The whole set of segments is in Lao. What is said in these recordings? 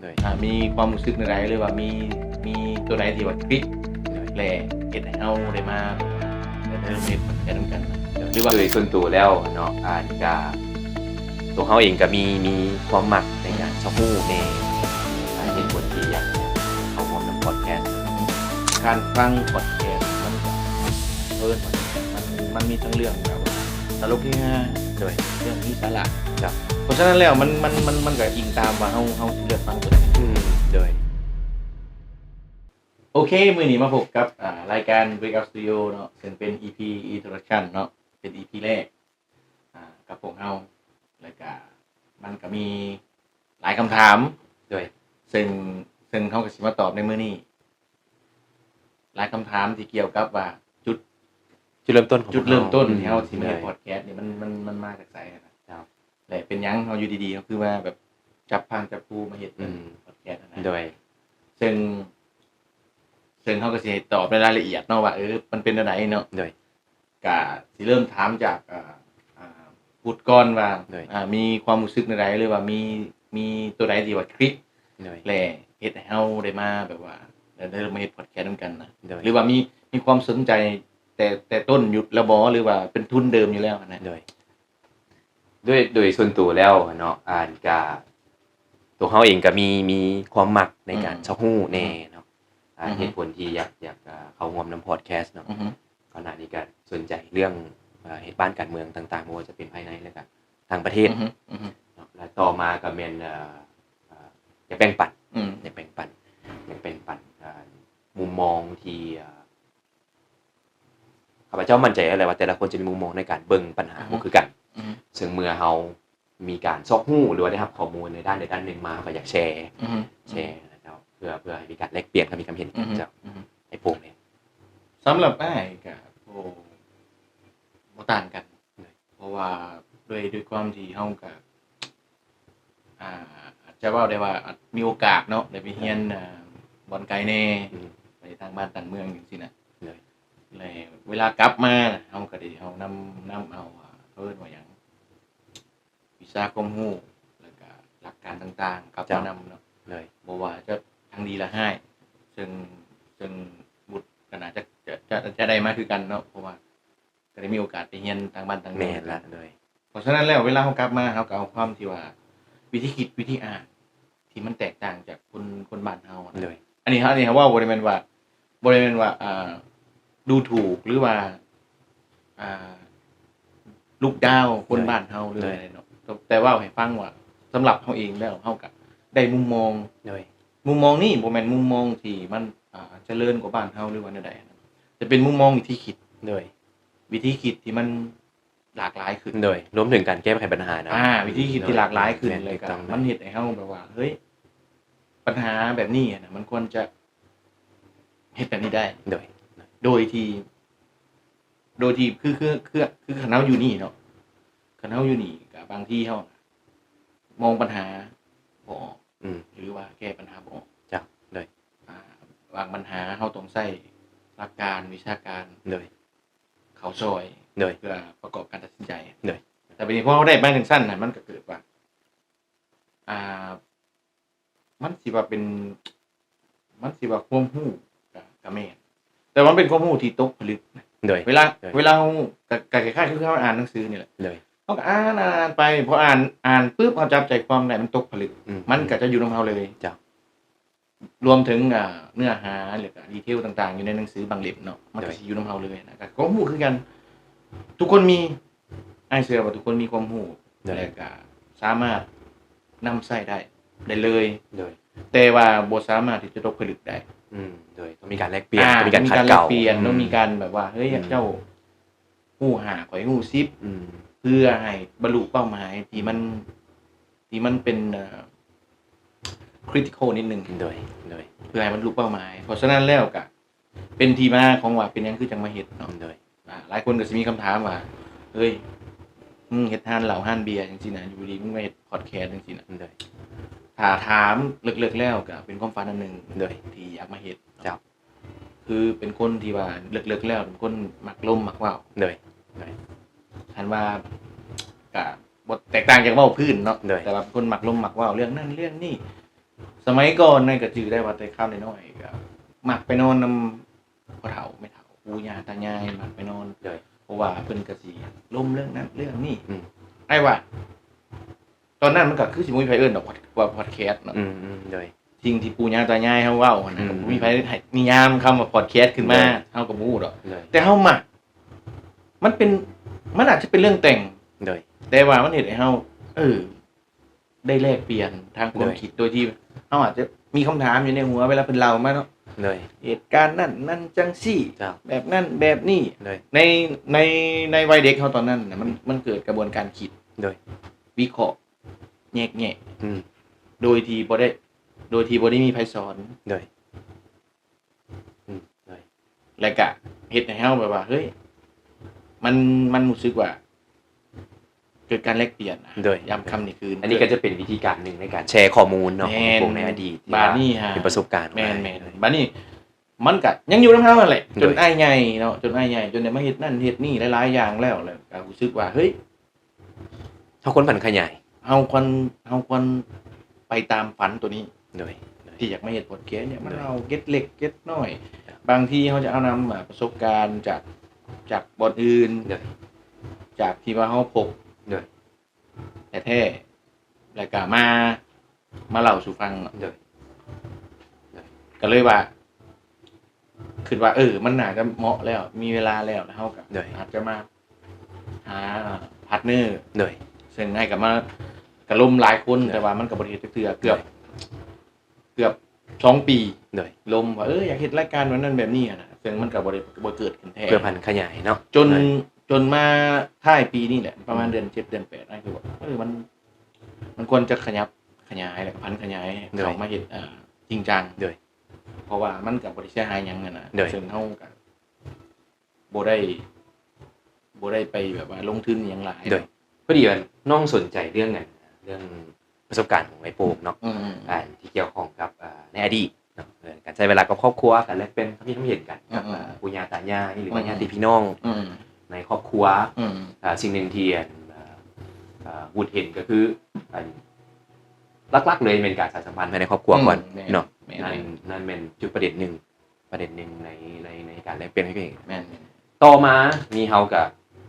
ໂດຍ ອ່າ ມີຄວາມຮູ້ສຶກແນວໃດ ຫຼືວ່າມີ ມີຕົວໃດທີ່ວ່າຄລິກ ໂດຍ ແລະ ເຮັດໃຫ້ເຮົາໄດ້ມາ ໄດ້ເລີ່ມເຮັດແບບນັ້ນກັນ ໂດຍ ຫຼືວ່າ ໂດຍສ່ວນຕົວແລ້ວເນາະ ອ່າ ກະ ຕົວເຮົາເອງກະມີ ມີຄວາມມັກໃນການຊອກຮູ້ແດ່ ອ່າ ເຫດຜົນທີ່ຢາກເຂົ້າຮ່ວມນຳພອດແຄສ ການຟັງພອດແຄສມັນກະ ເອີ ມັນ ມັນມີທັງເລື່ອງແບບວ່າຕະຫຼົກເຮຮາ ໂດຍ ເລື່ອງມີສາລະ ເຈົ້າ ເພາະສະນັ້ນແລ້ວມັນ ມັນ ມັນ ມັນກະອີງຕາມວ່າເຮົາ ເຮົາຊິເລືອກຟັງຕົວໃດ ອືມ ໂດຍ ໂອເຄ ມື້ນີ້ມາພົບກັບ ອ່າ ລາຍການ Breakout Studio ເນາະ ເຊິ່ງເປັນ ອີ ພີ Introduction ເນາະ ເປັນ ອີ ພີ ແລກ ອ່າ ກັບພວກເຮົາ ແລ້ວກະມັນກະມີຫຼາຍຄຳຖາມ ໂດຍ ເຊິ່ງ ເຊິ່ງເຮົາກະຊິມາຕອບໃນມື້ນີ້ ຫຼາຍຄຳຖາມທີ່ກ່ຽວກັບວ່າຈຸດ ຈຸດເລີ່ມຕົ້ນຂອງ ຈຸດເລີ່ມຕົ້ນ ພວກເຮົາ ທີ່ເຮົາຊິມາເຮັດ ໂດຍ ພອດແຄສນີ້ ມັນ ມັນ ມັນມາຈາກໃສຫັ້ນນະ ເຈົ້າ ແລະ ເປັນຫຍັງເຮົາຢູ່ດີໆ ເຮົາຄືວ່າແບບຈັບພານຈັບຄູ່ມາເຮັດ ອືມ ເປັນພອດແຄສຫັ້ນນະ ໂດຍ ເຊິ່ງ ເຊິ່ງເຮົາກະຊິໃຫ້ຕອບໃນລາຍລະອຽດເນາະວ່າ ເອີ ມັນເປັນແນວໃດເນາະ ໂດຍ ກະຊິເລີ່ມຖາມຈາກ ເອີ ອ່າ ພຸດກ່ອນວ່າ ໂດຍ ອ່າ ມີຄວາມຮູ້ສຶກແນວໃດ ຫຼືວ່າມີ ມີຕົວໃດທີ່ວ່າຄລິກ ໂດຍ ແລະ ເຮັດໃຫ້ເຮົາໄດ້ມາແບບວ່າ ໄດ້ ໄດ້ມາເຮັດພອດແຄສນຳກັນນະ ໂດຍ ຫຼືວ່າມີ ມີຄວາມສົນໃຈແຕ່ ແຕ່ຕົ້ນຢູ່ແລ້ວບໍ່ ຫຼືວ່າເປັນທຶນເດີມຢູ່ແລ້ວຫັ້ນນະ ໂດຍ ໂດຍ ໂດຍສ່ວນຕົວແລ້ວເນາະ ອ່າ ກະ ຕົວເຮົາເອງກະມີ ມີຄວາມມັກໃນການ ອືມ ຊອກຮູ້ແດ່ເນາະ ອ່າ ອືຮຶ ເຫດຜົນທີ່ຢາກ ຢາກ ເຂົ້າຮ່ວມນຳພອດແຄສເນາະ ອືຮຶ ກ່ອນໜ້ານີ້ກະສົນໃຈເລື່ອງ ເອີ ເຫດການການເມືອງຕ່າງໆ ບໍ່ວ່າຈະເປັນພາຍໃນ ແລະກະຕ່າງປະເທດ ອືຮຶ ອືຮຶ ເນາະ ແລະຕໍ່ມາກະແມ່ນ ເອີ ເອີ ຢາກແບ່ງປັນ ອືມ ຢາກແບ່ງປັນ ຢາກແບ່ງປັນ ເອີ ມຸມມອງທີ່ ເອີ ຂ້າພະເຈົ້າໝັ້ນໃຈແລ້ວວ່າແຕ່ລະຄົນຈະມີມຸມມອງໃນການເບິ່ງບັນຫາ ອືຮຶ ບໍ່ຄືກັນ ອືຮຶ ເຊິ່ງເມື່ອເຮົາມີການຊອກຮູ້ ຫຼືວ່າໄດ້ຮັບຂໍ້ມູນໃນດ້ານໃດດ້ານໜຶ່ງມາ ເຮົາກະຢາກແຊ ອືຮຶ ແຊນະເຈົ້າ ເພື່ອ ເພື່ອໃຫ້ມີການແລກປ່ຽນ ກະມີຄວາມເຫັນ ອືຮຶ ເຈົ້າ ອືຮຶ ໃຫ້ໂປ່ງແດ່. ສຳລັບອ້າຍກະ ໂອ້ ບໍ່ຕ່າງກັນ ໂດຍ ເພາະວ່າດ້ວຍ ດ້ວຍຄວາມທີ່ເຮົາກະ ອ່າ ອາດຈະເວົ້າໄດ້ວ່າ ອາດມີໂອກາດເນາະ ໄດ້ໄປຮຽນ ໂດຍ ອ່າ ບ່ອນໄກແດ່ ອືມ ໄປຕ່າງບ້ານຕ່າງເມືອງຈັ່ງຊີ້ນະ ໂດຍ ແລະເວລາກັບມາ ເຮົາກະໄດ້ເອົານຳ ນຳເອົາ ອ່າ ເຂົາເອີ້ນວ່າຫຍັງ ວິຊາຄວາມຮູ້ ແລ້ວກະຫຼັກການຕ່າງໆ ກັບມານຳເນາະ ໂດຍ ບໍ່ວ່າຈະທັງດີແລະຮ້າຍ ເຊິ່ງ ເຊິ່ງບຸດກະໜ້າຈະ ຈະ ຈະ ຈະໄດ້ມາຄືກັນເນາະ ເພາະວ່າ ກະໄດ້ມີໂອກາດໄປຮຽນຕ່າງບ້ານຕ່າງເມືອງ ແມ່ນລະ ໂດຍ ເພາະສະນັ້ນແລ້ວ ເວລາເຮົາກັບມາ ເຮົາກະເອົາຄວາມທີ່ວ່າ ວິທີຄິດ ວິທີອ່ານ ທີ່ມັນແຕກຕ່າງຈາກຄົນ ຄົນບ້ານເຮົາ ໂດຍ ອັນນີ້ ອັນນີ້ເຮົາເວົ້າບໍ່ໄດ້ແມ່ນວ່າ ບໍ່ໄດ້ແມ່ນວ່າ ອ່າ ດູຖູກ ຫຼືວ່າ ອ່າ ລຸກດາວຄົນ ໂດຍ ບ້ານເຮົາ ຫຼື ໂດຍ ແນວໃດເນາະ ແຕ່ເວົ້າໃຫ້ຟັງວ່າ ສຳລັບເຮົາເອງແລ້ວ ເຮົາກະໄດ້ມຸມມອງ ໂດຍ ມຸມມອງນີ້ບໍ່ແມ່ນມຸມມອງທີ່ມັນ ອ່າ ຈະເລີນກວ່າບ້ານເຮົາ ຫຼືວ່າແນວໃດ ຈະເປັນມຸມມອງວິທີຄິດ ໂດຍ ວິທີຄິດທີ່ມັນ ຫຼາກຫຼາຍຂຶ້ນ ໂດຍ ລວມເຖິງການແກ້ໄຂບັນຫານຳ ອ່າ ວິທີຄິດທີ່ຫຼາກຫຼາຍຂຶ້ນ ແມ່ນ ແລ້ວກະ ຖືກຕ້ອງ ມັນເຮັດໃຫ້ເຮົາແບບວ່າ ເຮີ້ຍ ບັນຫາແບບນີ້ຫັ້ນນະ ມັນຄວນຈະເຮັດແບບນີ້ໄດ້ ໂດຍ ໂດຍທີ່ ໂດຍທີ່ ຄື ຄື ຄື ຄືຄັນເຮົາຢູ່ນີ້ເນາະ ຄັນເຮົາຢູ່ນີ້ກະບາງທີເຮົາມອງບັນຫາບໍ່ອອກ ອືມ ຫຼືວ່າແກ້ບັນຫາບໍ່ອອກ ເຈົ້າ ໂດຍ ອ່າ ບາງບັນຫາເຮົາຕ້ອງໃຊ້ຫຼັກການ ວິຊາການ ໂດຍ ເຂົ້າຊ່ອຍ ໂດຍ ເພື່ອປະກອບການຕັດສິນໃຈ ໂດຍ ແຕ່ບາດນີ້ພໍເຮົາໄດ້ມາຈັ່ງຊັ້ນນະ ມັນກະເກີດວ່າ ອ່າ ມັນຊິວ່າເປັນ ມັນຊິວ່າຄວາມຮູ້ກະ ກະແມ່ນ ແຕ່ວ່າມັນເປັນຄວາມຮູ້ທີ່ຕົກຜະລຶກນະ ໂດຍ ເວລາ ໂດຍ ເວລາເຮົາ ກະ ກະຄ້າຍໆຄືເຮົາອ່ານໜັງສືນີ້ແຫຼະ ໂດຍ ເຮົາກະອ່ານ ອ່ານໄປ ພໍອ່ານ ອ່ານປຶບ ເຮົາຈັບໃຈຄວາມໄດ້ ມັນຕົກຜະລຶກ ອືມ ມັນກະຈະຢູ່ນຳເຮົາເລີຍ ເຈົ້າ ລວມເຖິງ ອ່າ ເນື້ອຫາ ແລ້ວກະດີເທວຕ່າງໆ ຢູ່ໃນໜັງສືບາງເຫຼັ້ມເນາະ ມັນກະ ໂດຍ ຊິຢູ່ນຳເຮົາເລີຍນະ ກະຄວາມຮູ້ຄືກັນ ທຸກຄົນມີ ອ້າຍເຊື່ອວ່າທຸກຄົນມີຄວາມຮູ້ ໂດຍ ແລ້ວກະສາມາດນຳໃຊ້ໄດ້ ໄດ້ເລີຍ ໂດຍ ແຕ່ວ່າບໍ່ສາມາດທີ່ຈະຕົກຜະລຶກໄດ້ ອືມ ໂດຍ ຕ້ອງມີການແລກປ່ຽນ ອ່າ ຕ້ອງມີການຂັດເກົາ ຕ້ອງມີການແລກປ່ຽນ ອືມ ຕ້ອງມີການແບບວ່າ ເຮີ້ຍ ອືມ ເຈົ້າຮູ້ຫ້າ ຂ້ອຍຮູ້ສິບ ອືມ ເພື່ອໃຫ້ບັນລຸເປົ້າໝາຍທີ່ມັນ ອືມ ທີ່ມັນເປັນ ເອີ ຄຣິຕິຄໍນິດໜຶ່ງ ໂດຍ ໂດຍ ເພື່ອໃຫ້ບັນລຸເປົ້າໝາຍ ເພາະສະນັ້ນແລ້ວກະ ເປັນທີ່ມາຂອງວ່າເປັນຫຍັງຄືຈັ່ງມາເຮັດເນາະ ໂດຍ ອ່າ ຫຼາຍຄົນກະຊິມີຄຳຖາມວ່າ ເຮີ້ຍ ມຶງເຮັດຮ້ານເຫຼົ້າຮ້ານເບຍຈັ່ງຊີ້ນະ ຢູ່ດີມຶງມາເຮັດພອດແຄສຈັ່ງຊີ້ນະ ໂດຍ ຖ້າຖາມເລິກໆແລ້ວກະເປັນຄວາມຝັນອັນໜຶ່ງ ໂດຍ ທີ່ຢາກມາເຮັດ ເຈົ້າ ຄືເປັນຄົນທີ່ວ່າເລິກໆແລ້ວເປັນຄົນມັກລົມມັກເວົ້າ ໂດຍ ໂດຍ ຄັນວ່າກະບໍ່ແຕກຕ່າງຈາກເວົ້າພື້ນເນາະ ໂດຍ ແຕ່ວ່າເປັນຄົນມັກລົມມັກເວົ້າເລື່ອງນັ້ນເລື່ອງນີ້ ສະໄໝກ່ອນນັ້ນກໍຈື່ໄດ້ວ່າແຕ່ຄາວນ້ອຍໆ ກໍມັກໄປນອນນຳພໍ່ເຖົ້າແມ່ເຖົ້າ ປູ່ຍ່າຕາຍາຍ ມັກໄປນອນ ໂດຍ ເພາະວ່າເພິ່ນກໍຊິລົມເລື່ອງນັ້ນເລື່ອງນີ້ ອືມ ອ້າຍວ່າ ຕອນນັ້ນມັນກໍຄືຊິບໍ່ມີໃຜເອີ້ນດອກວ່າ ວ່າພອດແຄສເນາະ ອືມໆ ໂດຍ ສິ່ງທີ່ປູ່ຍ່າຕາຍາຍເຮົາເວົ້າຫັ້ນນະ ອືມໆ ກໍບໍ່ມີໃຜໃຫ້ນິຍາມຄຳວ່າພອດແຄສຂຶ້ນມາ ໂດຍ ເຮົາກໍບໍ່ຮູ້ດອກ ໂດຍ ແຕ່ເຮົາມັກ ມັນເປັນ ມັນອາດຈະເປັນເລື່ອງແຕ່ງ ໂດຍ ແຕ່ວ່າມັນເຮັດໃຫ້ເຮົາ ເອີ ໄດ້ແລກປ່ຽນທາງຄວາມ ໂດຍ ຄິດ ໂດຍທີ່ເຮົາອາດຈະມີຄຳຖາມຢູ່ໃນຫົວເວລາເພິ່ນເລົ່າມາເນາະ ໂດຍ ເຫດການນັ້ນ ນັ້ນຈັ່ງຊີ້ ເຈົ້າ ແບບນັ້ນແບບນີ້ ໂດຍ ໃນ ໃນ ໃນໄວເດັກເຮົາຕອນນັ້ນນະ ມັນ ມັນເກີດກະບວນການຄິດ ໂດຍ ວິເຄາະ ແຍກແຍະ ອືມ ໂດຍທີ່ບໍ່ໄດ້ ໂດຍທີ່ບໍ່ໄດ້ມີໃຜສອນ ໂດຍ ອືມ ໂດຍ ແລະກະເຮັດໃຫ້ເຮົາແບບວ່າ ເຮີ້ຍ ມັນ ມັນຮູ້ສຶກວ່າເກີດການແລກປ່ຽນນະ ໂດຍ ຍາມຄ່ຳນີ້ຄືນ ອັນນີ້ກໍຈະເປັນວິທີການໜຶ່ງໃນການແຊຂໍ້ມູນເນາະ ແມ່ນ ຂອງພວກໃນອະດີດ ບາດນີ້ຫາ ເປັນປະສົບການ ແມ່ນໆ ບາດນີ້ມັນກະຍັງຢູ່ນຳເຮົາຫັ້ນແຫຼະ ໂດຍ ຈົນອ້າຍໃຫຍ່ເນາະ ຈົນອ້າຍໃຫຍ່ ຈົນໄດ້ມາເຮັດນັ້ນເຮັດນີ້ຫຼາຍໆຢ່າງແລ້ວ ແລ້ວກະຮູ້ສຶກວ່າ ເຮີ້ຍ ເຮົາຄວນຜັນຂະຫຍາຍ ເຮົາຄວນ ເຮົາຄວນໄປຕາມຝັນໂຕນີ້ ໂດຍ ໂດຍ ທີ່ຢາກມາເຮັດພອດແຄສ ຢາກມາ ໂດຍ ເລົ່າເກັດເລັກເກັດນ້ອຍ ບາງທີເຮົາຈະເອົານຳ ອ່າ ປະສົບການຈາກ ຈາກບ່ອນອື່ນ ໂດຍ ຈາກທີ່ວ່າເຮົາພົບ ໂດຍ ແທ້ໆ ແລ້ວກະມາ ມາເລົ່າສູ່ຟັງເນາະ ໂດຍ ໂດຍ ກໍເລີຍວ່າ ຄິດວ່າ ເອີ ມັນໜ້າຈະເໝາະແລ້ວ ມີເວລາແລ້ວ ແລ້ວເຮົາກໍ ໂດຍ ອາດຈະມາຫາພາດເນີ ໂດຍ ເຊິ່ງອ້າຍກໍມາ ກໍລົມຫຼາຍຄົນ ໂດຍ ແຕ່ວ່າມັນກໍບໍ່ໄດ້ເຮັດຈັກເທື່ອ ເກືອບ ໂດຍ ເກືອບສອງປີ ໂດຍ ລົມວ່າ ເອີ ຢາກເຮັດລາຍການແບບນັ້ນແບບນີ້ຫັ້ນນະ ເຊິ່ງມັນກໍບໍ່ໄດ້ ບໍ່ເກີດຂຶ້ນແທ້ ເພື່ອຜັນຂະຫຍາຍເນາະ ຈົນ ໂດຍ ຈົນມາທ້າຍປີນີ້ແຫຼະ ປະມານ ອືມ ເດືອນເຈັດ ເດືອນແປດ ອ້າຍກໍບອກ ເອີ ມັນ ມັນຄວນຈະຂະຫຍັບຂະຫຍາຍ ແລ້ວກໍຜັນຂະຫຍາຍ ໂດຍ ເຂົ້າມາເຮັດ ເອີ ຈິງຈັງ ໂດຍ ເພາະວ່າມັນກໍບໍ່ໄດ້ເສຍຫາຍຫຍັງຫັ້ນນະ ໂດຍ ເຊິ່ງເຮົາກໍບໍ່ໄດ້ ບໍ່ໄດ້ໄປແບບວ່າລົງທຶນຫຍັງຫຼາຍ ໂດຍ ພໍດີວ່ານ້ອງສົນໃຈເລື່ອງ ອັນ ເລື່ອງປະສົບການຂອງອ້າຍໂປ່ງເນາະ ອືມໆ ອັນທີ່ກ່ຽວຂ້ອງກັບ ເອີ ໃນອະດີດເນາະ ເອີ ການໃຊ້ເວລາກັບຄອບຄົວ ການແລກປ່ຽນຄວາມຄິດຄວາມເຫັນກັນກັບ ອືມໆ ເອີ ປູ່ຍ່າຕາຍາຍ ຫຼືວ່າ ອືມໆ ຍາດຕິພີ່ນ້ອງ ອືມ ໃນຄອບຄົວ ອືມ ອ່າ ສິ່ງໜຶ່ງທີ່ ອັນ ເອີ ວຸດເຫັນກໍຄື ອັນ ຫຼັກໆເລີຍແມ່ນການສານສຳພັນພາຍໃນຄອບຄົວ ອືມ ກ່ອນ ແມ່ນ ເນາະ ແມ່ນ ນັ້ນ ແມ່ນ ນັ້ນແມ່ນຈຸດປະເດັນໜຶ່ງ ປະເດັນໜຶ່ງໃນ ໃນ ໃນການແລກປ່ຽນ ແມ່ນ ຕໍ່ມານີ້ເຮົາກໍ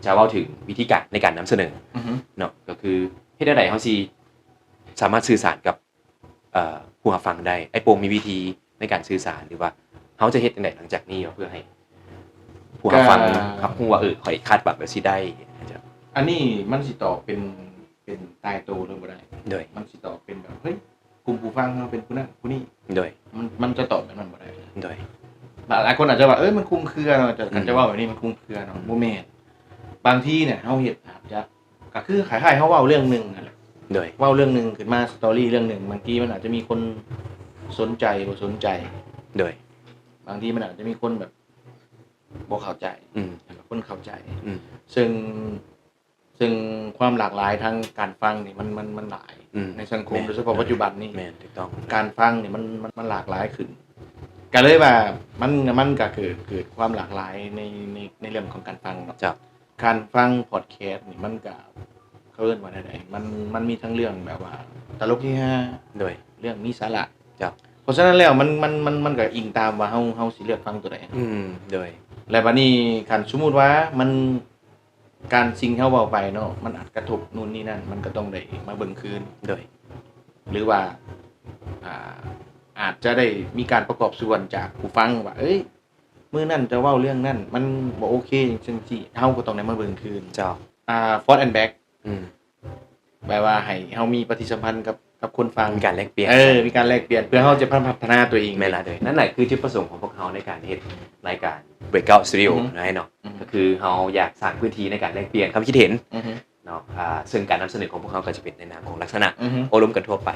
ຈະເວົ້າເຖິງວິທີການໃນການນຳສະເໜີ ອືຮຶ ເນາະ ກໍຄືເຮັດແນວໃດເຮົາຊິສາມາດສື່ສານກັບ ເອີ ຜູ້ຮັບຟັງໄດ້ ອ້າຍໂປ່ງມີວິທີໃນການສື່ສານ ຫຼືວ່າເຮົາຈະເຮັດຈັ່ງໃດຫຼັງຈາກນີ້ ເພື່ອໃຫ້ຜູ້ຮັບຟັງ ກໍ ຮັບຮູ້ວ່າ ເອີ ຂ້ອຍຄາດຫວັງແບບຊີ້ໄດ້ ອັນນີ້ມັນຊິຕອບເປັນ ເປັນຕາຍໂຕເລີຍບໍ່ໄດ້ ໂດຍ ມັນຊິຕອບເປັນແບບ ເຮີ້ຍ ກຸ່ມຜູ້ຟັງເຮົາເປັນຜູ້ນັ້ນຜູ້ນີ້ ໂດຍ ມັນ ມັນຈະຕອບແບບນັ້ນບໍ່ໄດ້ ໂດຍ ຫຼາຍໆຄົນອາດຈະວ່າ ເອີ ມັນຄຸມເຄືອເນາະ ຈະ ອືມ ຄັນຈະເວົ້າແບບນີ້ມັນຄຸມເຄືອເນາະ ອືມ ບໍ່ແມ່ນ ບາງທີເນຍເຮົາເຮັດອາດຈະ ກໍຄືຄ້າຍໆເຮົາເວົ້າເລື່ອງໜຶ່ງຫັ້ນແຫຼະ ໂດຍ ເວົ້າເລື່ອງໜຶ່ງຂຶ້ນມາ ສະຕໍຣີເລື່ອງໜຶ່ງ ບາງທີມັນອາດຈະມີຄົນສົນໃຈບໍ່ສົນໃຈ ໂດຍ ບາງທີມັນອາດຈະມີຄົນແບບບໍ່ເຂົ້າໃຈ ອືມ ແລ້ວກໍຄົນເຂົ້າໃຈ ອືມ ເຊິ່ງ ເຊິ່ງຄວາມຫຼາກຫຼາຍທາງການຟັງນີ້ມັນ ມັນ ມັນຫຼາຍ ອືມ ໃນສັງຄົມ ແມ່ນ ໂດຍສະເພາະ ແມ່ນ ປັດຈຸບັນນີ້ ແມ່ນ ຖືກຕ້ອງ ການຟັງນີ້ມັນ ມັນ ມັນຫຼາກຫຼາຍຂຶ້ນ ກໍເລີຍວ່າມັນ ມັນກໍເກີດ ເກີດຄວາມຫຼາກຫຼາຍໃນ ໃນ ໃນເລື່ອງຂອງການຟັງເນາະ ເຈົ້າ ການຟັງພອດແຄສນີ້ມັນກະ ເຂົາເອີ້ນວ່າແນວໃດ ມັນ ມັນມີທັງເລື່ອງແບບວ່າຕະຫຼົກເຮຮາ ໂດຍ ເລື່ອງມີສາລະ ເຈົ້າ ເພາະສະນັ້ນແລ້ວມັນ ມັນ ມັນ ມັນກະອີງຕາມວ່າເຮົາ ເຮົາຊິເລືອກຟັງໂຕໃດ ອືມ ໂດຍ ແລະບາດນີ້ຄັນສົມມຸດວ່າມັນ ການສິ່ງທີ່ເຮົາເວົ້າໄປເນາະ ມັນອາດກະທົບນູ່ນນີ້ນັ້ນ ມັນກະຕ້ອງໄດ້ມາເບິ່ງຄືນ ໂດຍ ຫຼືວ່າ ອ່າ ອາດຈະໄດ້ມີການປະກອບສ່ວນຈາກຜູ້ຟັງວ່າ ເອີຍ ມື້ນັ້ນເຈົ້າເວົ້າເລື່ອງນັ້ນ ມັນບໍ່ໂອເຄ ຈັ່ງຊີ້ ເຮົາກໍຕ້ອງໄດ້ມາເບິ່ງຄືນ ເຈົ້າ ອ່າ forward and back ອືມ ແບບວ່າໃຫ້ເຮົາມີປະຕິສຳພັນກັບ ກັບຄົນຟັງ ມີການແລກປ່ຽນ ເອີ ມີການແລກປ່ຽນ ເພື່ອເຮົາຈະພັດທະນາຕົວເອງ ແມ່ນລະ ໂດຍ ນັ້ນແຫຼະຄືຈຸດປະສົງຂອງພວກເຮົາໃນການເຮັດລາຍການ Breakout Studio ອືຮຶ ນະເນາະ ອືຮຶ ກໍຄືເຮົາຢາກສ້າງພື້ນທີ່ໃນການແລກປ່ຽນຄວາມຄິດເຫັນ ອືຮຶ ເນາະ ອ່າ ເຊິ່ງການນຳສະເໜີຂອງພວກເຮົາກໍຈະເປັນໃນນາມຂອງລັກສະນະ ອືຮຶ ໂອ້ລົມກັນທົ່ວໄປ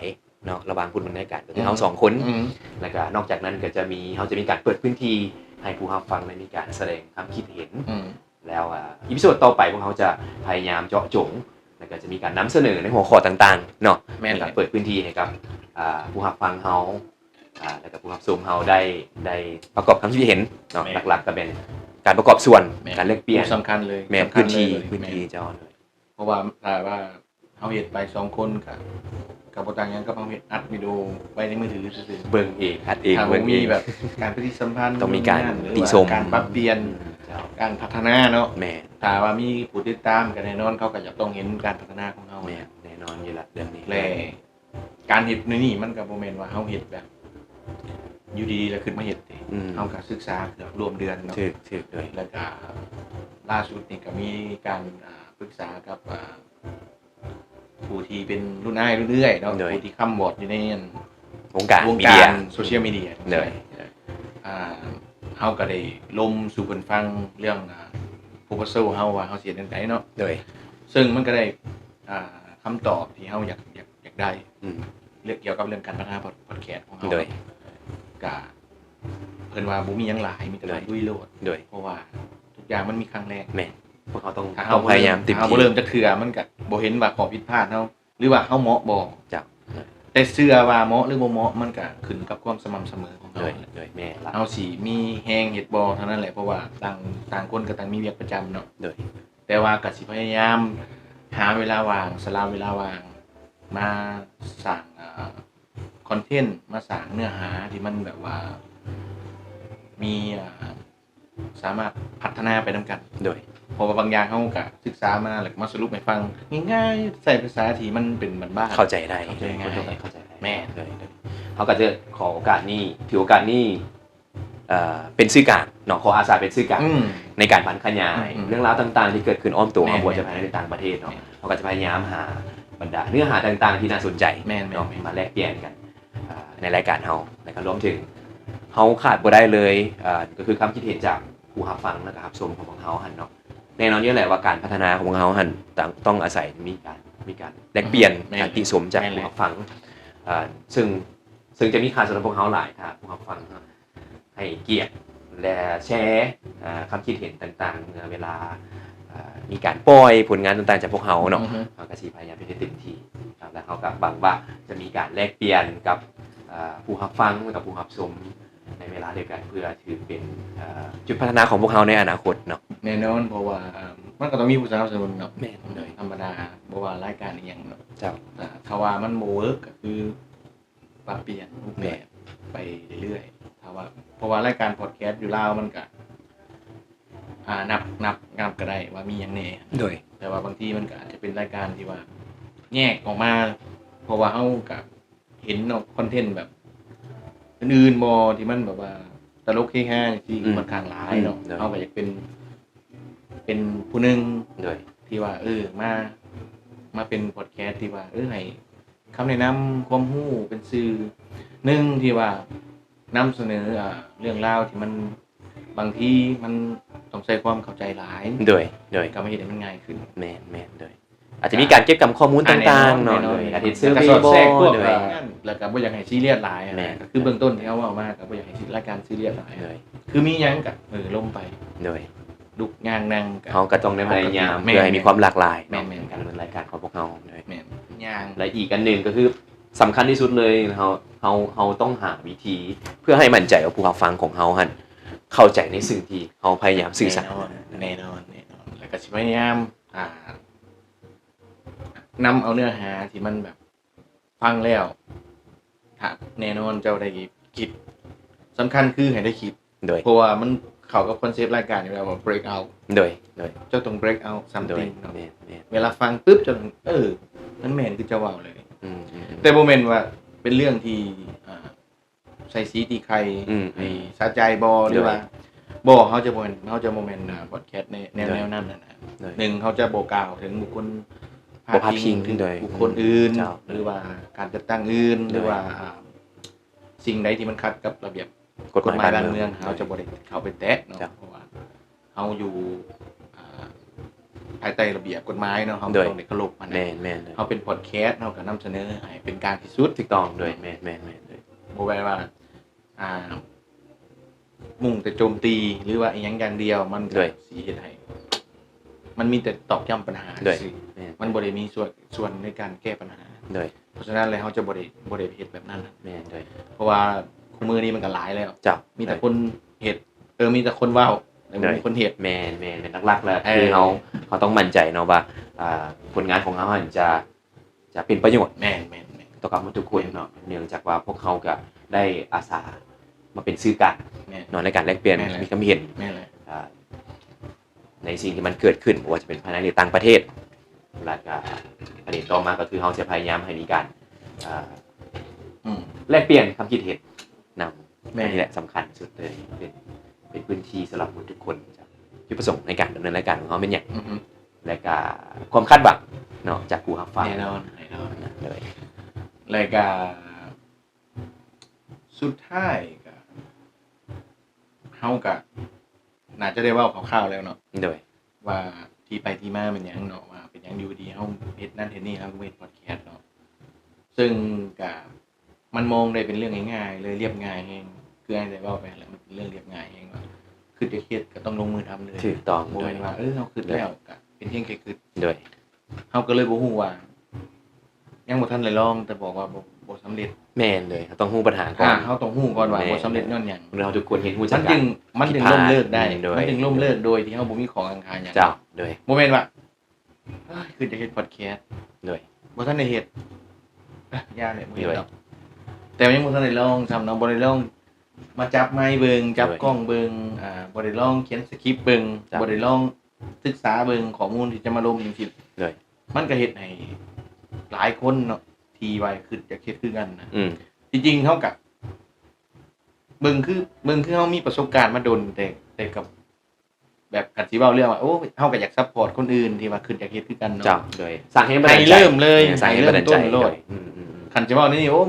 ເນາະ ລະຫວ່າງຜູ້ດຳເນີນການ ກໍຄືເຮົາສອງຄົນ ອືມ ແລ້ວກໍນອກຈາກນັ້ນກໍຈະມີ ເຮົາຈະມີການເປີດພື້ນທີ່ໃຫ້ຜູ້ຮັບຟັງໄດ້ມີການສະແດງຄວາມຄິດເຫັນ ອືມ ແລ້ວ ອາ ອີພິໂຊດຕໍ່ໄປພວກເຮົາຈະພະຍາຍາມເຈາະຈົງ ແລ້ວກໍຈະມີການນຳສະເໜີໃນຫົວຂໍ້ຕ່າງໆເນາະ ແມ່ນ ໃນການເປີດພື້ນທີ່ໃຫ້ກັບ ອາ ຜູ້ຮັບຟັງເຮົາ ອາ ແລ້ວກໍຜູ້ຮັບຊົມເຮົາໄດ້ ໄດ້ປະກອບຄຳຄິດເຫັນເນາະ ແມ່ນ ຫຼັກໆກໍແມ່ນການປະກອບສ່ວນ ແມ່ນ ການແລກປ່ຽນ ສຳຄັນເລີຍ ແມ່ນ ສຳຄັນເລີຍ ພື້ນທີ່ ແມ່ນ ພື້ນທີ່ເຈົ້າເລີຍ ເພາະວ່າຖ້າວ່າ ຮົາເຮັດໄປສອງຄົນ ກະ ກະບໍ່ຕ່າງຫຍັງກັບເຮົາເຮັດ ອັດວິດີໂອໄວ້ໃນມືຖືຊື່ໆ ເບິ່ງເອງ ອັດເອງ ຖ້າບໍ່ມີແບບການປະຕິສຳພັນ ຕ້ອງມີການຕິຊົມ ການປັບປ່ຽນ ເຈົ້າ ການພັດທະນາເນາະ ແມ່ນ ຖ້າວ່າມີຜູ້ຕິດຕາມ ກະແນ່ນອນເຂົາກະຢາກຕ້ອງເຫັນການພັດທະນາຂອງເຮົາ ແມ່ນ ແນ່ນອນຢູ່ລະເລື່ອງນີ້ ແລະ ການເຮັດແນວນີ້ມັນກະບໍ່ແມ່ນວ່າເຮົາເຮັດແບບຢູ່ດີໆ ແລ້ວຂຶ້ນມາເຮັດເດ້ ອືມ ເຮົາກະສຶກສາເກືອບລວມເດືອນເນາະ ຖືກ ຖືກ ໂດຍ ແລ້ວກະລ່າສຸດນີ້ກະມີການ ອ່າ ປຶກສາກັບ ອ່າ ຜູ້ທີ່ເປັນລຸ້ນອ້າຍລຸ້ນເອື້ອຍເນາະ ໂດຍ ຜູ້ທີ່ຄ້ຳວອດຢູ່ໃນອັນ ວົງການ ວົງການມີເດຍ ໂຊຊຽວມີເດຍ ໂດຍ ອ່າ ເຮົາກະໄດ້ລົມສູ່ເພິ່ນຟັງເລື່ອງ ອ່າ ໂປຣໂປໂຊເຮົາວ່າເຮົາຊິເຮັດຈັ່ງໃດເນາະ ໂດຍ ເຊິ່ງມັນກະໄດ້ ອ່າ ຄຳຕອບທີ່ເຮົາຢາກ ຢາກ ຢາກໄດ້ ອືມ ເລື່ອງກ່ຽວກັບເລື່ອງການພັດທະນາພອດ ພອດແຄສຂອງເຮົາ ໂດຍ ກະເພິ່ນວ່າບໍ່ມີຫຍັງຫຼາຍ ມີແຕ່ວ່າ ໂດຍ ລຸຍໂລດ ໂດຍ ເພາະວ່າທຸກຢ່າງມັນມີຄັ້ງແລກ ແມ່ນ ພວກເຮົາຕ້ອງ ຖ້າເຮົາ ຕ້ອງພະຍາຍາມເຕັມທີ່ ເຮົາບໍ່ເລີ່ມຈັກເທື່ອ ມັນກະບໍ່ເຫັນວ່າຂໍ້ຜິດພາດເຮົາ ຫຼືວ່າເຮົາເໝາະບໍ່ ເຈົ້າ ແຕ່ເຊື່ອວ່າເໝາະຫຼືບໍ່ເໝາະ ມັນກະຂຶ້ນກັບຄວາມສະໝ່ຳສະເໝີຂອງເຮົາ ໂດຍ ແຫຼະ ໂດຍ ແມ່ນລະ ເຮົາຊິມີແຮງເຮັດບໍ່ເທົ່ານັ້ນແຫຼະ ເພາະວ່າຕ່າງ ຕ່າງຄົນກະຕ່າງມີວຽກປະຈຳເນາະ ໂດຍ ແຕ່ວ່າກະຊິພະຍາຍາມຫາເວລາວ່າງ ສະຫຼະເວລາວ່າງມາສ້າງ ອ່າ ຄອນເທັນ ມາສ້າງເນື້ອຫາທີ່ມັນແບບວ່າມີ ອ່າ ສາມາດພັດທະນາໄປນຳກັນ ໂດຍ ເພາະວ່າບາງຢ່າງເຮົາກະສຶກສາມາ ແລ້ວກະມາສະຫຼຸບໃຫ້ຟັງງ່າຍໆ ໃຊ້ພາສາທີ່ມັນເປັນບ້ານໆ ເຂົ້າໃຈໄດ້ ເຂົ້າໃຈງ່າຍ ຄົນທົ່ວໄປເຂົ້າໃຈໄດ້ ແມ່ນ ໂດຍ ໂດຍ ເຮົາກະຈະຂໍໂອກາດນີ້ ຖືໂອກາດນີ້ ເອີ ເປັນສື່ກາງເນາະ ຂໍອາສາເປັນສື່ກາງ ອືມ ໃນການຜັນຂະຫຍາຍ ອືມ ເລື່ອງລາວຕ່າງໆທີ່ເກີດຂຶ້ນອ້ອມຕົວ ແມ່ນ ເຮົາ ບໍ່ວ່າຈະພາຍໃນຕ່າງປະເທດເນາະ ແມ່ນ ເຮົາກະຈະພະຍາຍາມຫາບັນດາເນື້ອຫາຕ່າງໆທີ່ໜ້າສົນໃຈ ແມ່ນ ເນາະ ແມ່ນ ມາແລກປ່ຽນກັນ ອ່າ ໃນລາຍການເຮົາ ແລ້ວກະລວມເຖິງເຮົາຂາດບໍ່ໄດ້ເລີຍ ອ່າ ກະຄືຄຳຄິດເຫັນຈາກຜູ້ຮັບຟັງ ແລ້ວກະຮັບຊົມຂອງພວກເຮົາຫັ້ນເນາະ ແນ່ນອນຢູ່ແຫຼະວ່າການພັດທະນາຂອງພວກເຮົາຫັ້ນ ຕ້ອງ ຕ້ອງອາໄສມີການ ມີການແລກປ່ຽນ ແມ່ນ ການຕິຊົມຈາກ ແມ່ນ ຜູ້ຮັບຟັງ ເຊິ່ງ ເຊິ່ງຈະມີຄ່າສຳລັບພວກເຮົາຫຼາຍ ຖ້າຜູ້ຮັບຟັງເຮົາ ໃຫ້ກຽດ ແລະ ແຊ ອ່າ ຄຳຄິດເຫັນຕ່າງໆ ເມື່ອເວລາ ອ່າ ມີການປ່ອຍຜົນງານຕ່າງໆ ຈາກພວກເຮົາເນາະ ອືຮຶ ເຮົາກະຊິພະຍາຍາມເຮັດໃຫ້ເຕັມທີ່ ແລ້ວເຮົາກະຫວັງວ່າຈະມີການແລກປ່ຽນກັບ ອ່າ ຜູ້ຮັບຟັງ ແລະ ກະຜູ້ຮັບຊົມໃນເວລາດຽວກັນ ເພື່ອຖືເປັນ ອ່າ ຈຸດພັດທະນາຂອງພວກເຮົາໃນອະນາຄົດເນາະ ແນ່ນອນ ເພາະວ່າ ອ່າ ມັນກະຕ້ອງມີຜູ້ສະໜັບສະໜູນເນາະ ແມ່ນ ໂດຍ ທຳມະດາ ບໍ່ວ່າລາຍການອີ່ຫຍັງເນາະ ເຈົ້າ ຖ້າວ່າມັນບໍ່ເວີກ ກະຄື ປັບປ່ຽນຮູບແບບ ແມ່ນ ໄປເລື້ອຍໆ ຖ້າວ່າ ເພາະວ່າລາຍການພອດແຄສຢູ່ລາວມັນກະ ອ່າ ນັບ ນັບ ນັບກະໄດ້ວ່າມີຫຍັງແດ່ ໂດຍ ແຕ່ວ່າບາງທີມັນກະອາດຈະເປັນລາຍການທີ່ວ່າແຍກອອກມາ ເພາະວ່າເຮົາກະເຫັນເນາະ ຄອນເທັນແບບອື່ນໆ ບໍ່ ທີ່ມັນແບບວ່າຕະຫຼົກເຮຮາຈັ່ງຊີ້ ອືມ ຂ້ອນຂ້າງຫຼາຍເນາະ ອືມ ໂດຍ ເຮົາກະຢາກເປັນ ເປັນຜູ້ໜຶ່ງ ໂດຍ ທີ່ວ່າ ເອີ ມາ ມາເປັນພອດແຄສທີ່ວ່າ ເອີ ໃຫ້ ຄຳແນະນຳຄວາມຮູ້ເປັນສື່ໜຶ່ງທີ່ວ່ານຳສະເໜີ ອ່າ ເລື່ອງລາວທີ່ມັນ ບາງທີມັນຕ້ອງໃຊ້ຄວາມເຂົ້າໃຈຫຼາຍ ໂດຍ ໂດຍ ກະມາເຮັດໃຫ້ມັນງ່າຍຂຶ້ນ ແມ່ນ ແມ່ນ ໂດຍ ອາດຈະມີການເກັບກຳຂໍ້ມູນຕ່າງໆ ເນາະ ໂດຍ ການເຮັດເຊີເວຍ ແລ້ວກະກະສອດແຊກພວກ ໂດຍ ອັນນັ້ນ ແລ້ວກະບໍ່ຢາກໃຫ້ຊີຣຽສຫຼາຍ ແມ່ນ ກະຄືເບື້ອງຕົ້ນທີ່ເຮົາເວົ້າມາ ກະບໍ່ຢາກໃຫ້ລາຍການຊີຣຽສຫຼາຍ ໂດຍ ຄືມີຫຍັງກະ ເອີ ລົງໄປ ໂດຍ ລຸກຍ່າງນັ່ງ ເຮົາກະຕ້ອງໄດ້ພະຍາຍາມ ແມ່ນ ເພື່ອໃຫ້ມີຄວາມຫຼາກຫຼາຍ ແມ່ນ ໃນການດຳເນີນລາຍການຂອງພວກເຮົາ ໂດຍ ແມ່ນ ແລະ ອີກອັນໜຶ່ງກະຄືສຳຄັນທີ່ສຸດເລີຍ ເຮົາ ເຮົາ ເຮົາຕ້ອງຫາວິທີເພື່ອໃຫ້ໝັ້ນໃຈວ່າຜູ້ຮັບຟັງຂອງເຮົາຫັ້ນເຂົ້າໃຈໃນສິ່ງທີ່ເຮົາພະຍາຍາມສື່ສານ ແນ່ນອນ ແນ່ນອນ ແລ້ວກະຊິພະຍາຍາມ ອ່າ ນຳເອົາເນື້ອຫາທີ່ມັນແບບ ຟັງແລ້ວ ຖ້າແນ່ນອນເຈົ້າໄດ້ຄິດ ສຳຄັນຄືໃຫ້ໄດ້ຄິດ ໂດຍ ເພາະວ່າມັນເຂົ້າກັບຄອນເຊັບລາຍການຢູ່ແລ້ວວ່າ break out ໂດຍ ໂດຍ ເຈົ້າຕ້ອງ break out something ເນາະ ແມ່ນ ແມ່ນ ເວລາຟັງປຶບເຈົ້າຕ້ອງ ເອີ ມັນແມ່ນຄືເຈົ້າເວົ້າເລີຍ ອືມ ອືມ ແຕ່ບໍ່ແມ່ນວ່າເປັນເລື່ອງທີ່ ອ່າ ໃສ່ສີຕີໄຂ່ ອືມ ໃຫ້ ອືມ ສະໃຈບໍ່ ໂດຍ ຫຼືວ່າ ບໍ່ ເຮົາຈະບໍ່ແມ່ນ ເຮົາຈະບໍ່ແມ່ນ ອ່າ ພອດແຄສແນວ ແນວ ໂດຍ ແນວນັ້ນນະ ໂດຍ ໜຶ່ງ ເຮົາຈະບໍ່ກ່າວເຖິງບຸກຄົນ ບໍ່ພາດພິງ ພາດພິງເຖິງ ໂດຍ ບຸກຄົນອື່ນ ເຈົ້າ ຫຼືວ່າການຈັດຕັ້ງອື່ນ ໂດຍ ຫຼືວ່າ ອ່າ ສິ່ງໃດທີ່ມັນຂັດກັບລະບຽບ ກົດໝາຍ ກົດໝາຍບ້ານເມືອງ ບ້ານເມືອງ ເຮົາຈະບໍ່ໄດ້ເຂົ້າໄປແຕະເນາະ ເຈົ້າ ເພາະວ່າເຮົາຢູ່ ອ່າ ພາຍໃຕ້ລະບຽບກົດໝາຍເນາະ ເຮົາ ໂດຍ ຕ້ອງໄດ້ເຄົາລົບຫັ້ນນະ ແມ່ນ ແມ່ນ ໂດຍ ເຮົາເປັນພອດແຄສ ເຮົາກະນຳສະເໜີໃຫ້ເປັນກາງທີ່ສຸດ ຖືກຕ້ອງ ໂດຍ ແມ່ນ ແມ່ນ ແມ່ນ ໂດຍ ບໍ່ແມ່ນວ່າ ອ່າ ມຸ່ງແຕ່ໂຈມຕີ ຫຼືວ່າອີ່ຫຍັງຢ່າງດຽວ ມັນ ໂດຍ ກະຊິເຮັດໃຫ້ ມັນມີແຕ່ຕອກຢ້ຳບັນຫາ ໂດຍ ຊື່ໆ ແມ່ນ ມັນບໍ່ໄດ້ມີສ່ວນ ສ່ວນໃນການແກ້ບັນຫາ ໂດຍ ເພາະສະນັ້ນແລ້ວເຮົາຈະບໍ່ໄດ້ ບໍ່ໄດ້ເຮັດແບບນັ້ນ ແມ່ນ ໂດຍ ເພາະວ່າຄູ່ມື້ນີ້ມັນກະຫຼາຍແລ້ວ ເຈົ້າ ມີແຕ່ ໂດຍ ຄົນເຮັດ ເອີ ມີແຕ່ຄົນເວົ້າ ແຕ່ບໍ່ມີ ໂດຍ ຄົນເຮັດ ແມ່ນ ແມ່ນ ແມ່ນ ຫຼັກໆ ແລ້ວ ເອີ ຄືເຮົາ ເຮົາຕ້ອງໝັ້ນໃຈເນາະວ່າ ອ່າ ຜົນງານຂອງເຮົາຫັ້ນຈະ ຈະເປັນປະໂຫຍດ ແມ່ນໆໆ ຕໍ່ກັບໝົດທຸກຄົນເນາະ ແມ່ນ ເນື່ອງຈາກວ່າພວກເຮົາກໍໄດ້ອາສາມາເປັນສື່ກາງ ແມ່ນ ເນາະ ໃນການແລກປ່ຽນ ແມ່ນແຫຼະ ຄວາມຄິດຄວາມເຫັນ ແມ່ນແຫຼະ ອ່າ ໃນສິ່ງທີ່ມັນເກີດຂຶ້ນ ບໍ່ວ່າຈະເປັນພາຍໃນ ຫຼື ຕ່າງປະເທດ ແລ້ວກໍປະເດັນຕໍ່ມາກໍຄືເຮົາຈະພະຍາຍາມໃຫ້ມີການ ອ່າ ອືມ ແລກປ່ຽນຄວາມຄິດເຫັນນຳ ແມ່ນ ອັນນີ້ແຫຼະສຳຄັນທີ່ສຸດເລີຍ ເປັນ ເປັນພື້ນທີ່ສຳລັບໝົດທຸກຄົນ. ຈຸດປະສົງໃນການດຳເນີນລາຍການຂອງເຮົາແມ່ນຫຍັງ? ອືຮຶ ແລະກະຄວາມຄາດຫວັງເນາະ ຈາກຜູ້ຮັບຟັງ ແນ່ນອນ ແນ່ນອນ ໂດຍ ແລະກະສຸດທ້າຍກະ ເຮົາກະໜ້າຈະໄດ້ເວົ້າຄ່າວໆແລ້ວເນາະ ໂດຍ ວ່າທີ່ໄປທີ່ມາແມ່ນຫຍັງເນາະ ວ່າເປັນຫຍັງຢູ່ດີເຮົາເຮັດນັ້ນເຮັດນີ້ ເຮົາກໍເຮັດພອດແຄສເນາະ ເຊິ່ງກະ ມັນມອງໄດ້ເປັນເລື່ອງງ່າຍໆເລີຍ ລຽບງ່າຍແຮງ ຄືອ້າຍໄດ້ເວົ້າໄປຫັ້ນແຫຼະ ມັນເປັນເລື່ອງລຽບງ່າຍແຮງວ່າ ຄິດຈະເຮັດກໍຕ້ອງລົງມືທຳເລີຍ ຖືກຕ້ອງ ບໍ່ແມ່ນວ່າ ໂດຍ ເອີ ເຮົາຄິດແລ້ວກໍເປັນພຽງແຄ່ຄິດ ໂດຍ ເຮົາກໍເລີຍບໍ່ຮູ້ວ່າ ຍັງບໍ່ທັນໄດ້ລອງ ແຕ່ບອກວ່າບໍ່ ບໍ່ສຳເລັດ ແມ່ນເລີຍ ເຮົາຕ້ອງຮູ້ບັນຫາກ່ອນ ອ່າ ເຮົາຕ້ອງຮູ້ກ່ອນວ່າ ແມ່ນ ບໍ່ສຳເລັດຍ້ອນຫຍັງ ແມ່ນ ເຮົາທຸກຄົນເຮັດຮູ້ຈັກ ມັນຈຶ່ງ ມັນຈຶ່ງລົ້ມເລີກໄດ້ ໂດຍ ມັນຈຶ່ງລົ້ມເລີກໂດຍທີ່ເຮົາບໍ່ມີຂໍ້ກັງຄາຫຍັງ ເຈົ້າ ໂດຍ ບໍ່ແມ່ນວ່າ ເອີຍ ຄືຈະເຮັດພອດແຄສ ໂດຍ ບໍ່ທັນໄດ້ເຮັດ ອ່ະ ຢ່າແຫຼະ ບໍ່ເຮັດດອກ ໂດຍ ແຕ່ວ່າຍັງບໍ່ທັນໄດ້ລອງຊ້ຳເນາະ ບໍ່ໄດ້ລອງມາຈັບໄມເບິ່ງ ຈັບ ໂດຍ ກ້ອງເບິ່ງ ອ່າ ບໍ່ໄດ້ລອງຂຽນສະຄຣິບເບິ່ງ ເຈົ້າ ບໍ່ໄດ້ລອງສຶກສາເບິ່ງຂໍ້ມູນທີ່ຈະມາລົງຈັ່ງຊີ້ ໂດຍ ມັນກໍເຮັດໃຫ້ຫຼາຍຄົນເນາະ ທີ່ວ່າຄິດຢາກເຮັດຄືກັນນະ ອືມ ທີ່ຈິງເຮົາກໍເບິ່ງຄື ເບິ່ງຄືເຮົາມີປະສົບການມາດົນ ແຕ່ ແຕ່ກໍ ແບບຄັນຊິເວົ້າເລື່ອງວ່າ ໂອ້ ເຮົາກໍຢາກຊັບພອດຄົນອື່ນທີ່ວ່າຄິດຢາກເຮັດຄືກັນເນາະ ເຈົ້າ ໂດຍ ສ້າງແຮງບັນດານໃຈ ໃຫ້ເລີ່ມເລີຍ ເອີ ສ້າງແຮງບັນດານໃຈ ເລີ່ມຕົ້ນໂລດ ໂດຍ ອືມໆໆ ຄັນຊິເວົ້າແນວນີ້ ໂອ້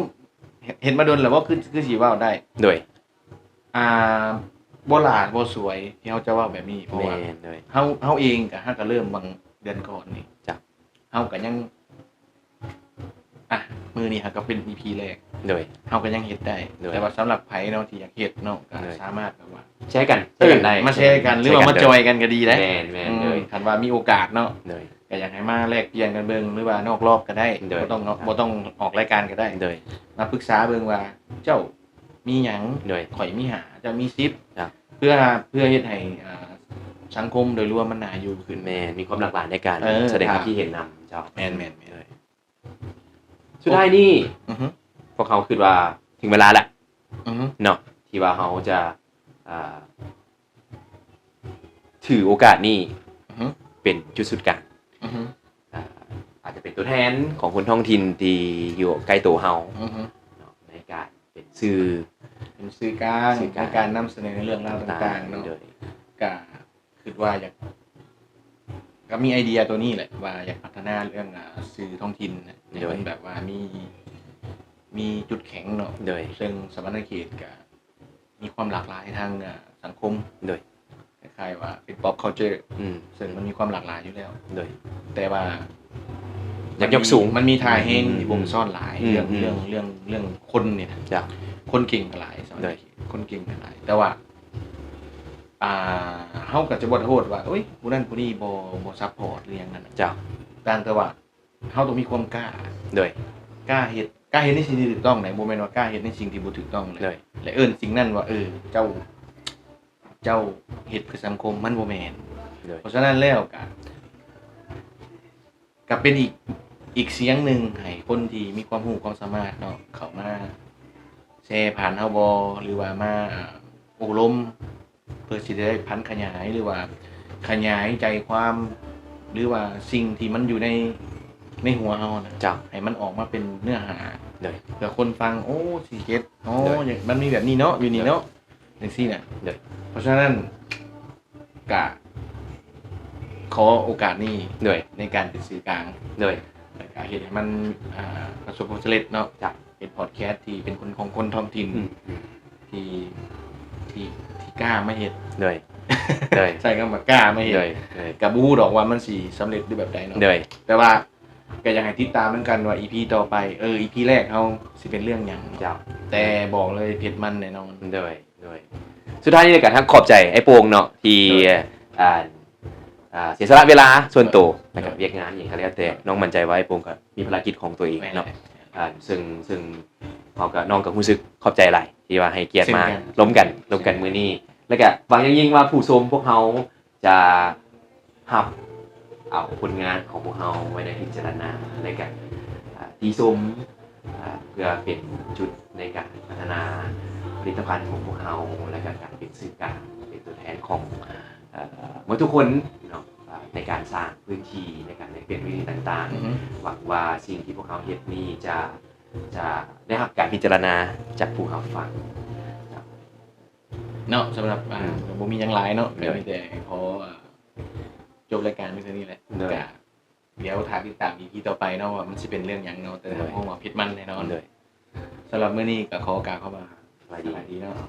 ເຮັດ ເຮັດມາດົນແລ້ວບໍ່ ຄື ຄືຊິເວົ້າໄດ້ ໂດຍ ອ່າ ບໍ່ຫຼ້າບໍ່ສວຍທີ່ເຮົາຈະເວົ້າແບບນີ້ ເພາະວ່າ ແມ່ນ ໂດຍ ເຮົາ ເຮົາເອງກໍຫາກໍເລີ່ມຫວ່າງເດືອນກ່ອນນີ້ ເຈົ້າ ເຮົາກໍຍັງ ອ່ະ ມື້ນີ້ຫາກໍເປັນອີພີແລກ ໂດຍ ເຮົາກໍຍັງເຮັດໄດ້ ໂດຍ ແຕ່ວ່າສຳລັບໃຜເນາະທີ່ຢາກເຮັດເນາະ ກໍ ໂດຍ ສາມາດແບບວ່າ ແຊກັນ ເອີ ແຊກັນໄດ້ ມາແຊກັນ ແຊກັນ ຫຼືວ່າມາຈອຍກັນກໍດີເດ້ ແມ່ນໆ ອືມ ໂດຍ ຄັນວ່າມີໂອກາດເນາະ ໂດຍ ກໍຢາກໃຫ້ມາແລກປ່ຽນກັນເບິ່ງ ຫຼືວ່ານອກລອບກໍໄດ້ ໂດຍ ບໍ່ຕ້ອງເນາະ ບໍ່ຕ້ອງອອກລາຍການກໍໄດ້ ໂດຍ ມາປຶກສາເບິ່ງວ່າເຈົ້າມີຫຍັງ ໂດຍ ຂ້ອຍມີຫ້າ ເຈົ້າມີສິບ ເພື່ອ ເພື່ອເຮັດໃຫ້ ອ່າ ສັງຄົມໂດຍລວມມັນໜ້າຢູ່ຂຶ້ນ ແມ່ນ ມີຄວາມຫຼາກຫຼາຍໃນການ ເອີ ສະແດງຄວາມຄິດເຫັນນຳ ເຈົ້າ ແມ່ນໆໆ ໂດຍ ສຸດທ້າຍນີ້ ອືຮຶ ພວກເຮົາຄິດວ່າເຖິງເວລາແລ້ວ ອືຮຶ ເນາະ ທີ່ວ່າເຮົາຈະ ອ່າ ຖືໂອກາດນີ້ ອືຮຶ ເປັນຈຸດສູນກາງ ອືຮຶ ອ່າ ອາດຈະເປັນຕົວແທນຂອງຄົນທ້ອງຖິ່ນທີ່ຢູ່ໃກ້ໂຕເຮົາ ອືຮຶ ເນາະ ໃນການເປັນສື່ ເປັນສື່ກາງ ສື່ກາງ ໃນການນຳສະເໜີເລື່ອງລາວຕ່າງໆ ຕ່າງໆ ເນາະ ໂດຍ ກະ ຄິດວ່າຢາກ ກໍມີໄອເດຍຕົວນີ້ແຫຼະ ວ່າຢາກພັດທະນາເລື່ອງ ອ່າ ສື່ທ້ອງຖິ່ນນະ ໃຫ້ມັນ ໂດຍ ແບບວ່າມີ ມີຈຸດແຂງເນາະ ໂດຍ ເຊິ່ງສະຫວັນນະເຂດກໍມີຄວາມຫຼາກຫຼາຍທາງ ອ່າ ສັງຄົມ ໂດຍ ຄ້າຍໆວ່າເປັນ pop culture ອືມ ເຊິ່ງມັນມີຄວາມຫຼາກຫຼາຍຢູ່ແລ້ວ ໂດຍ ແຕ່ວ່າ ຢາກຍົກສູງ ມັນມີ ມັນມີທ່າແຮງ ອືມ ທີ່ບົ່ງຊ້ອນຫຼາຍ ອືມ ເລື່ອງ ອືມ ເລື່ອງ ເລື່ອງ ເລື່ອງຄົນນີ້ນະ ຈ້ະ ຄົນເກັ່ງກໍຫຼາຍ ໂດຍ ຄົນເກັ່ງກໍຫຼາຍ ແຕ່ວ່າ ອ່າ ເຮົາກໍຈະບໍ່ໂທດວ່າ ໂອ້ຍ ຜູ້ນັ້ນຜູ້ນີ້ບໍ່ ບໍ່ຊັບພອດ ຫຼືຫຍັງນັ້ນນະ ເຈົ້າ ຕ່າງແຕ່ວ່າເຮົາຕ້ອງມີຄວາມກ້າ ໂດຍ ກ້າເຮັດ ກ້າເຮັດໃນສິ່ງທີ່ຖືກຕ້ອງໃດ ບໍ່ແມ່ນວ່າກ້າເຮັດໃນສິ່ງທີ່ບໍ່ຖືກຕ້ອງເລີຍ ໂດຍ ແລະ ເອີ້ນສິ່ງນັ້ນວ່າ ເອີ ເຈົ້າ ເຈົ້າເຮັດເພື່ອສັງຄົມ ມັນບໍ່ແມ່ນ ໂດຍ ເພາະສະນັ້ນແລ້ວກະ ກະເປັນອີກ ອີກສຽງໜຶ່ງໃຫ້ຄົນທີ່ມີຄວາມຮູ້ຄວາມສາມາດເນາະ ເຂົ້າມາແຊຜ່ານເຮົາບໍ ຫຼືວ່າມາ ອ່າ ໂອ້ລົມ ເພື່ອຊິໄດ້ພັນຂະຫຍາຍ ຫຼືວ່າຂະຫຍາຍໃຈຄວາມ ຫຼືວ່າສິ່ງທີ່ມັນຢູ່ໃນ ໃນຫົວເຮົານະ ເຈົ້າ ໃຫ້ມັນອອກມາເປັນເນື້ອຫາ ໂດຍ ເພື່ອຄົນຟັງ ໂອ້ ຊິເຮັດ ໂອ້ ໂດຍ ມັນມີແບບນີ້ເນາະ ຢູ່ນີ້ເນາະ ໂດຍ ຈັ່ງຊີ້ນະ ໂດຍ ເພາະສະນັ້ນ ກະຂໍໂອກາດນີ້ ໂດຍ ໃນການເປັນສື່ກາງ ໂດຍ ແລ້ວກະເຮັດໃຫ້ມັນ ອ່າ ປະສົບຜົນສຳເລັດເນາະ ເຮັດພອດແຄສທີ່ເປັນຄົນຂອງຄົນທ້ອງຖິ່ນ ອືມ ທີ່ ທີ່ ທີ່ກ້າມາເຮັດ ໂດຍ ໂດຍ ໃຊ້ຄຳວ່າກ້າມາເຮັດ ໂດຍ ໂດຍ ກະບໍ່ຮູ້ດອກວ່າມັນຊິສຳເລັດຫຼືແບບໃດເນາະ ໂດຍ ແຕ່ວ່າ ກະຢາກໃຫ້ຕິດຕາມນຳກັນວ່າ ອີພີຕໍ່ໄປ ເອີ ອີພີແລກເຮົາຊິເປັນເລື່ອງຫຍັງ ເຈົ້າ ແຕ່ບອກເລີຍເຜັດມັນແນ່ນອນ ໂດຍ ໂດຍ ສຸດທ້າຍນີ້ກະທັກຂອບໃຈອ້າຍໂປ່ງເນາະ ທີ່ ໂດຍ ອ່າ ອ່າ ເສຍສະຫຼະເວລາສ່ວນໂຕ ໂດຍ ແລ້ວກະວຽກງານຫຍັງກະແລ້ວແຕ່ ໂດຍ ນ້ອງໝັ້ນໃຈວ່າອ້າຍໂປ່ງກະມີພາລະກິດຂອງຕົວເອງເນາະ ແມ່ນແຫຼະ ອ່າ ເຊິ່ງ ເຊິ່ງເຮົາກະ ນ້ອງກະຮູ້ສຶກຂອບໃຈຫຼາຍ ທີ່ວ່າໃຫ້ກຽດມາ ເຊັ່ນກັນ ລົມກັນ ເຊັ່ນກັນ ລົມກັນມື້ນີ້ ແລ້ວກະຫວັງຢ່າງຍິ່ງວ່າຜູ້ຊົມພວກເຮົາ ຈະຮັບເອົາຜົນງານຂອງພວກເຮົາໄວ້ໃນພິຈາລະນາ ແລະກະ ອ່າ ຕີຊົມ ອ່າ ເພື່ອເປັນຈຸດໃນການພັດທະນາຜະລິດຕະພັນຂອງພວກເຮົາ ແລະກະການເປັນສື່ກາງ ເປັນຕົວແທນຂອງ ເອີ່ ໝົດທຸກຄົນເນາະ ອ່າ ໃນການສ້າງພື້ນທີ່ ໃນການແລກປ່ຽນຄວາມຄິດເຫັນຕ່າງໆ. ຫວັງວ່າສິ່ງທີ່ພວກເຮົາເຮັດນີ້ຈະ ຈະໄດ້ຮັບການພິຈາລະນາຈາກຜູ້ຮັບຟັງ. ເນາະ ສຳລັບ ອ່າ ກະບໍ່ມີຫຍັງຫຼາຍເນາະ ກະມີແຕ່ຂໍ ຈົບລາຍການພຽງເທົ່ານີ້ແຫຼະ. ກະດຽວຖ້າຕິດຕາມອີພີຕໍ່ໄປເນາະ ວ່າມັນຊິເປັນເລື່ອງຫຍັງເນາະ ແຕ່ຮັບຮອງວ່າເຜັດມັນແນ່ນອນ. ສຳລັບມື້ນີ້ກະຂໍກ່າວຄຳວ່າ ສະບາຍດີເນາະ.